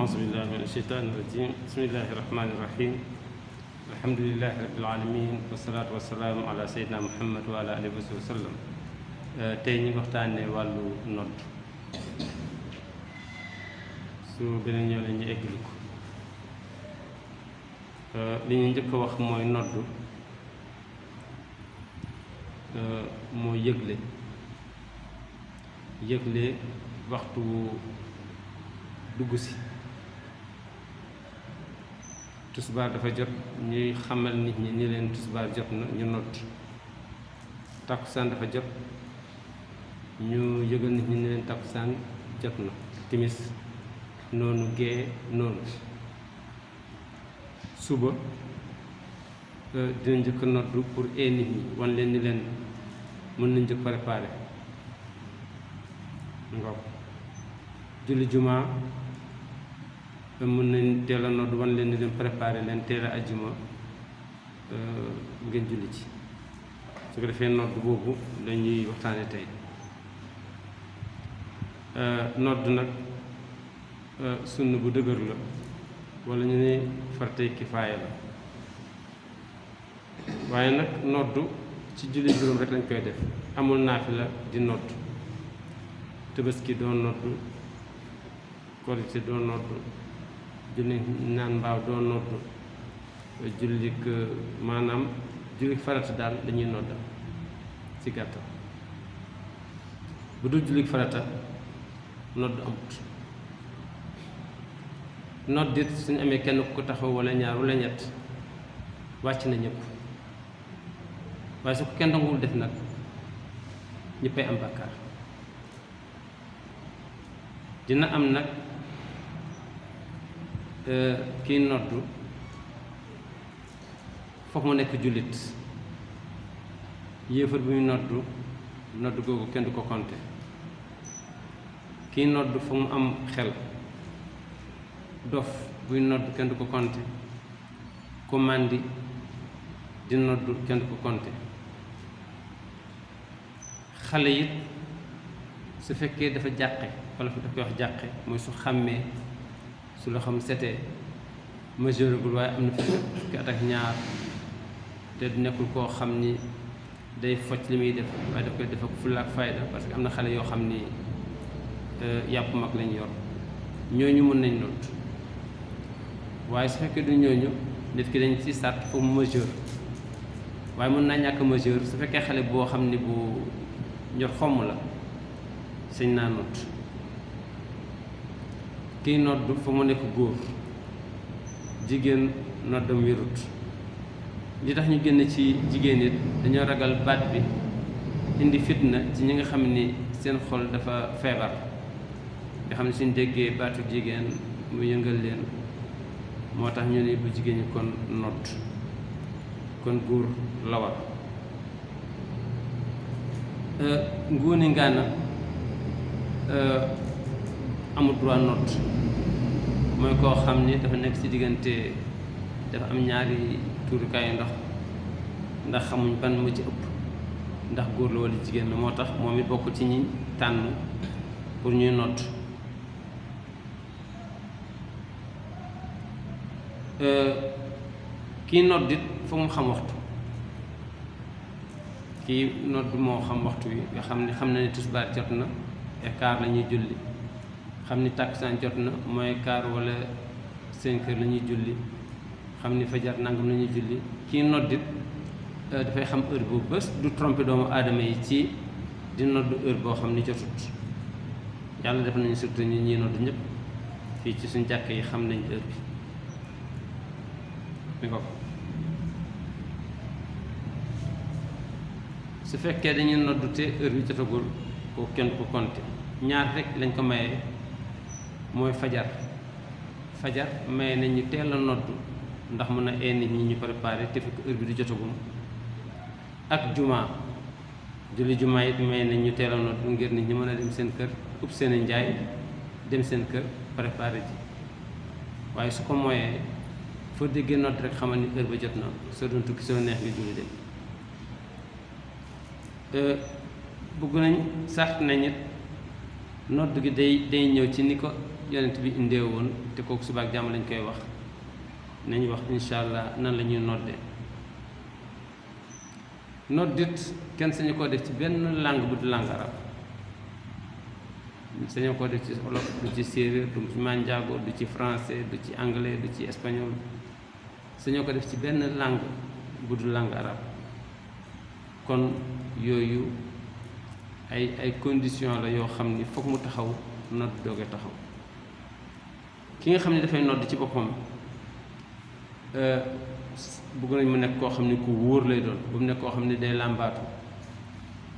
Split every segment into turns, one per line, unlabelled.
أعوذ بالله من الشيطان الرجيم بسم الله الرحمن الرحيم الحمد لله رب العالمين والصلاة والسلام على سيدنا محمد وعلى آله وسلم tey ñu waxtaanee wàllu nodd su beneen ñëw la ñu eggali ko li ñu njëkk a wax mooy nodd mooy yëgle waxtu dugg si tusbaar dafa jot ñuy xamal nit ñi ni leen tusbaar jot na ñu nodd takkusaan dafa jot ñu yëgal nit ñi ni leen takkusaan jot na timis noonu gee noonu suba dina njëkk nodd pour ee nit ñi wan leen ni leen mën nañ njëkk préparé ngoog julli jumaa mën nañ teel a nodd wan leen ni leen préparé leen teel a ajjuma ngeen julli ci su ko defee nodd boobu dañuy waxtaane tey nodd nag sunna bu dëgër la wala ñu ne fartay kifaaya la waaye nag nodd ci julli juróom rek lañ koy def amul naafila di nodd tabaski doo nodd korite doo nodd julli naan mbaaw doo nodd jullik maanaam jullik farata daal dañuy nodda ci gàttal bu dul jullik farata nodd amut nodd it suñu amee kenn ku ko taxaw wala ñaar wala ñett wàcc na ñëpp waaye su ko kenn nanguwul def nag ñëppay am bàkkaar dina am nag kiy noddu foog mu nekk jullit yéefar bu muy noddu googu kenn du ko compter kiy noddu foog mu am xel dof buy noddu kenn du ko compter ku màndi di noddu kenn du ko compter xale it su fekkee dafa jàqe wala fi daf koy wax jàqe mooy su xàmmee su loo xam setee majeuragul waaye am na fukki at ak ñaar te du nekkul koo xam ni day focc li muy def waaye daf koy def ak fulla ak fayda parce que am na xale yoo xam ni yàpp mag lañ yor ñooñu mën nañ nodd waaye su fekkee du ñooñu nit ki dañ ci sàrt foofu majeur waaye mën naa ñàkk majeur su fekkee xale boo xam ni bu ñor xomm la sañ naa nodd kiy nodd fa mu nekk góor jigéen noddam wérut li tax ñu génn ci jigéen it dañoo ragal baat bi indi fitna ci ñi nga xam ni seen xol dafa feebar nga xam ne suñ déggee baatu jigéen mu yëngal leen moo tax ñu ne bu jigéen ñi kon nodd kon góor la war nguuni ngaana amul droit nodd mooy koo xam ni dafa nekk ci diggante dafa am ñaari tuurukaayu ndox ndax xamuñ ban mu ci ëpp ndax góor la walla jigéen la moo tax moom it bokk ci ñi tànn pour ñuy nodd kii nodd it foog mu xam waxtu kii nodd moo xam waxtu wi nga xam ne xam na ni tisbaar jot na quart la ñuy julli xam ni takkusaan jot na mooy quart wala 5 heures la ñuy julli xam ni fajar nangam la ñuy julli kii noddit dafay xam heure boobu bés du tromper doomu aadama yi ci di nodd heure boo xam ni jotut yàlla def nañu surtout ñi ñuy nodd ñëpp fii ci suñ jàkk yi xam nañ heure bi mi ko su fekkee dañuy nodd te heure bi jotagul ko kenn ko compter ñaar rek lañ ko mayee mooy fajar maye nañ ñu teel a nodd ndax mën a ee nit ñi ñu préparé te fekk heure bi du jotagum ak jumaa julli jumaa it maye nañ ñu teel a nodd ngir nit ñi mën a dem seen kër ub seen njaay dem seen kër préparé ji waaye su ko moyee foo déggee nodd rek xamal ni heure ba jot na soo doon tukki soo neex nga julli dem bëgg nañ sart nañ it nodd gi day ñëw ci ni ko yonent bi indee woon te kooku subaak jàmm lañ koy wax nañ wax incha allah nan la ñuy nodde noddit kenn sañu koo def ci benn langue bu du langue arab sañu koo def ci olof du ci séeréer du ci manjaago du ci français du ci anglais du ci espagnol sañoo ko def ci benn langue bu du langue arab kon yooyu ay condition la yoo xam ni foog mu taxaw nodd dooge taxaw ki nga xam ne dafay nodd ci boppam bëgg nañ mu nekk koo xam ne ku wóor lay doon bu mu nekk koo xam ne day làmbaatu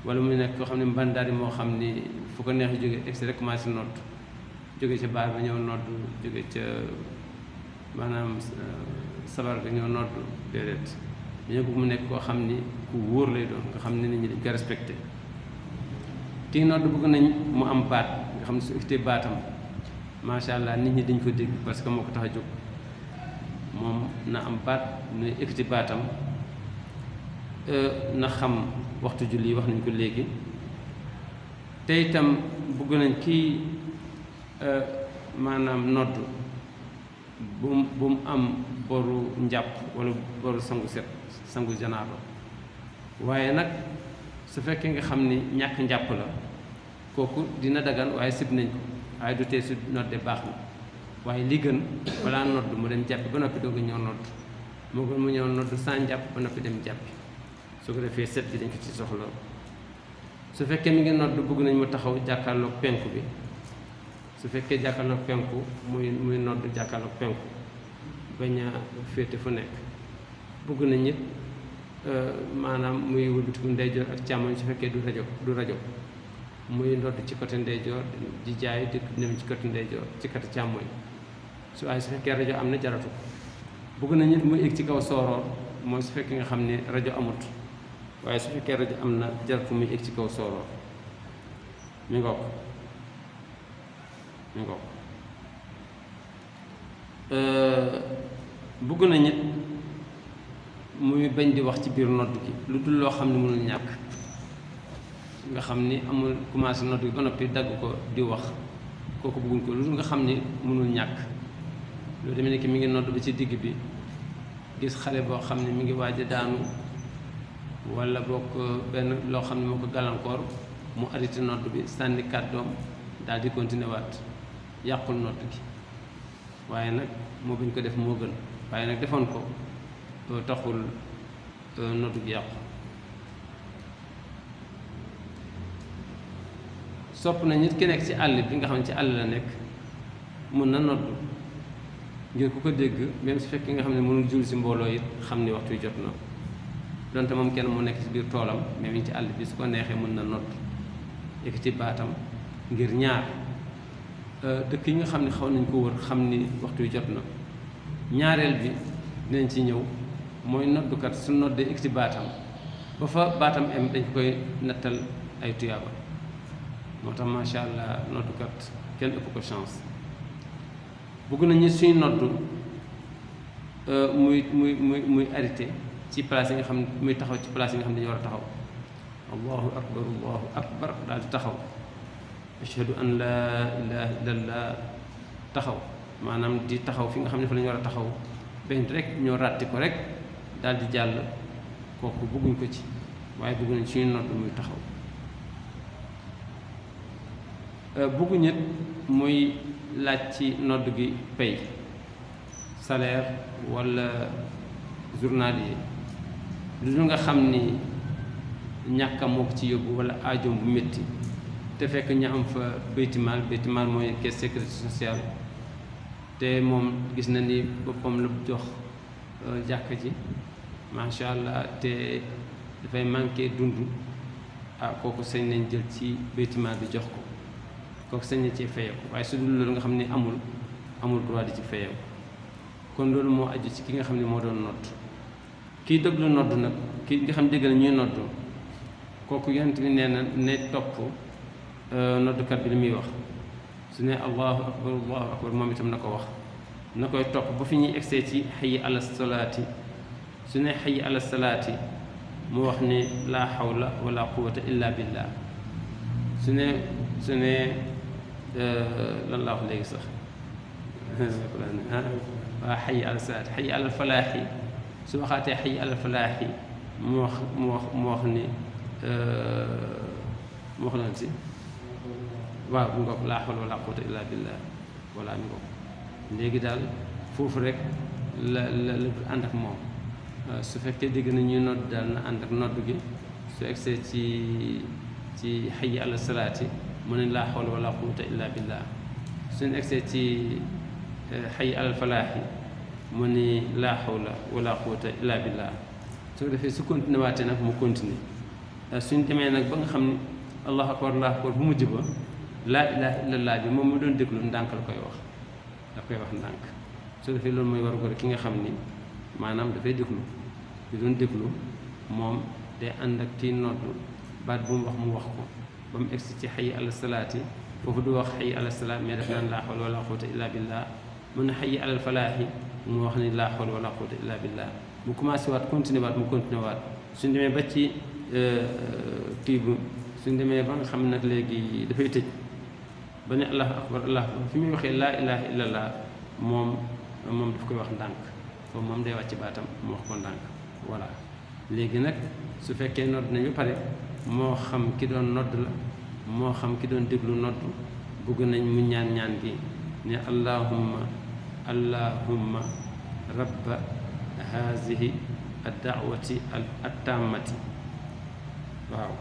wala mu nekk koo xam ne mbandaari moo xam ni fu ko neex jóge egsi rek commencé nodd jóge ca baar ba ñëw nodd jóge ca maanaam sabar ga ñëw nodd déedéet dañoo bëgg mu nekk koo xam ni ku wóor lay doon nga xam ne nit ñi dañ ko respecté kii nodd bëgg nañ mu am baat nga xam ne su ëftee baatam macha allah nit ñi dañ ko dégg parce que moo ko tax a jóg moom na am baat nuy ëkkati baatam na xam waxtu julli wax nañ ko léegi te itam bëgg nañ kii maanaam nodd bu mu am boru njàpp wala boru sangu set sangu janaaba waaye nag su fekkee nga xam ni ñàkk njàpp la kooku dina dagan waaye sib nañ ko waaye du tee su nodde baax na waaye li gën balaa nodd mu dem jàppi ba noppi doog a ñëw nodd moo gën mu ñëw nodd sans jàpp ba noppi dem jàppi su ko defee set gi dañ ko ci soxla su fekkee mi ngi nodd bëgg nañ mu taxaw jàkkaarloog penku bi su fekkee jàkkaarloog penku muy nodd jàkkaarloog penku bañ a féete fu nekk bëgg nañ it maanaam muy wëlbatiku ndeyjoor ak càmmoñ su fekkee du rajo muy nodd ci côté ndeyjoor di jaay di dem ci côté ndeyjoor ci côté càmmoñ su fekkee rajo am na jaratu bëgg nañ it muy egg ci kaw sooroor mooy su fekkee nga xam ne rajo amut waaye su fekkee rajo am na jaratu muy egg ci kaw sooroor mi ngoog bëgg nañ it muy bañ di wax ci biir nodd gi lu dul loo xam ne mënul ñàkk nga xam ni amul commencé nodd gi ba noppi dagg ko di wax kooku bëgguñ ko lu dul nga xam ni mënul ñàkk loolu demee ni ki mi ngi nodd ba ci digg bi gis xale boo xam ne mi ngi waaj a daanu wala bokk benn loo xam ne moo ko gàllankoor mu arrêté nodd bi sànni kàddoom daal di continuer waat yàqul nodd gi waaye nag moo bañ ko def moo gën waaye nag defoon ko taxul nodd gi yàqu sopp na nit ki nekk ci àll bi nga xam ne ci àll la nekk mun na nodd ngir ku ko dégg même su fekkee nga xam ne mënul jul si mbooloo it xam ni waxtu jot na donte moom kenn mu nekk ci biir toolam mais mi ngi ci àll bi su ko neexee mën na nodd yëkk ci baatam ngir ñaar dëkk yi nga xam ne xaw nañ ko wër xam ni waxtu jot na ñaareel bi dinañ ci ñëw mooy noddukat su noddee yëkk ci baatam ba fa baatam em dañ koy nattal ay tuyaaba moo tax macha allah noddukat kenn ëpp ko chance bëgg nañu suy noddu muy arrêté ci place yi nga xam ne muy taxaw ci place yi nga xam ne dañu war a taxaw allahu akbar daal di taxaw ashhadu an laa ilaha illallah taxaw maanaam di taxaw fi nga xam ne fa la ñu war a taxaw benn rek ñoo ràtti ko rek daal di jàll kooku bëgguñ ko ci waaye bëgg nañ suñu nodd muy taxaw bëgguñ it muy laaj ci nodd gi pay salaire walla journalier lu dul nga xam ni ñàkkam moo ko ci yóbbu walla aajoom bu métti te fekk ñu am fa baytimaal mooy caisse sécurité sociale te moom gis na ni boppam la jox jàkk ji macha allah te dafay manqué dund kooku sañ nañ jël ci baytimaal bi jox ko kooku sañ na ci fayeeku waaye su dul loolu nga xam ne amul droit di ci fayeeku kon loolu moo aju ci ki nga xam ne moo doon nodd kii déglu nodd nag ki nga xam dégg na ñuy nodd kooku yonent bi nee na ne topp noddukat bi li muy wax su ne allahu akbar moom itam na ko wax na koy topp ba fi ñuy egsee ci hayyi ala salaati su ne hayyi ala salaati mu wax ni laa hawla wala quwwata illa billah su ne lan laa wax léegi sax waa xay ala salaat xay ala falaaxi su waxaatee xay ala falaaxi mu wax ni mu wax lan si waaw bu ngoog laa hawla wala quwwata illa billah wala mi ngoog léegi daal foofu rek la ànd ak moom su fekkee dégg na ñuy nodd daal na ànd ak nodd gi su egsee ci xay ala salaati mu ne laa hawla wala quwwata illa billah suñu egsee ci xay ala falaaxi mu ni laa hawla wala quwwata illa billah su ko defee su continué waatee nag mu continué suñ demee nag ba nga xam ni allahu akbar bu mujj ba laa ilaha illallah bi moom mu doon déglu ndànk la koy wax daf koy wax ndànk su defee loolu mooy waru ko ki nga xam ni maanaam dafay déglu di doon déglu moom day ànd ak kii noddu baat bu mu wax ko ba mu egsi ci xay ala salaati foofu du wax xay ala salaat mais daf naan laa hawla wala quwwata illa billah mu ne xay ala falaaxi mu wax ni laa hawla wala quwwata illa billah mu commencé waat continué waat mu continué waat suñ demee ba ci kii bu suñ demee ba nga xam nag léegi dafay tëj ba ne allahu akbar fi muy waxee laa ilaha illallah moom daf koy wax ndànk foofu moom day wàcc baatam mu wax ko ndànk voilà léegi nag su fekkee nodd nañu pare moo xam ki doon nodd la moo xam ki doon déglu nodd bëgg nañ mu ñaan gi ne allahumma rabba hazihi ad-da'wati at-tammati waaw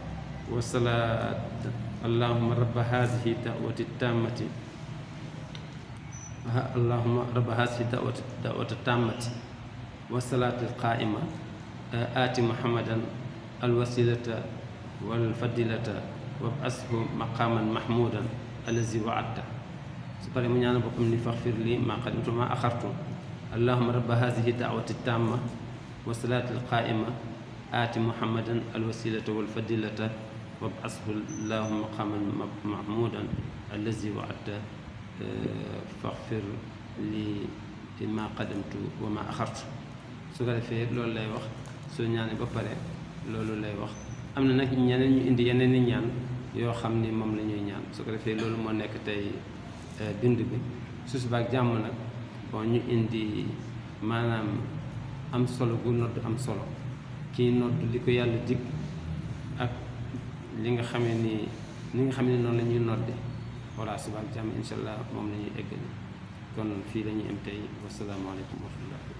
wasalaat allahumma rabba hazihi da'wati at-tammati allahumma rabba hazihi da'wati at-tammati wasalaat al-qa'ima aati muhammadan al-wasilata wal-fadilata wab'ashu maqaman mahmudan allazi wa'adta su paree mu ñaanal boppam ni faghfir li ma qadimtu ma axartu allahumma rabba hazihi da'wati at-tamma wasalaat al-qa'ima aati muhammadan alwasilata walfadilata wab'ashu allahumma maqaman mahmudan allazi wa'adta faghfir li ma qadamtu wa ma axartu su ko defee loolu lay wax soo ñaanee ba pare loolu lay wax am na nag ñeneen ñu indi yeneen i ñaan yoo xam ni moom la ñuy ñaan su ko defee loolu moo nekk tey bind bi su subaak jàmm nag bon ñu indi maanaam am solo gu nodd am solo kii nodd li ko yàlla dig ak li nga xamee ni noonu la ñuy nodde voilà subaak jàmm insha allah moom la ñuy eggali kon fii la ñuy am tey wasalaamaaleykum wa rahmatullah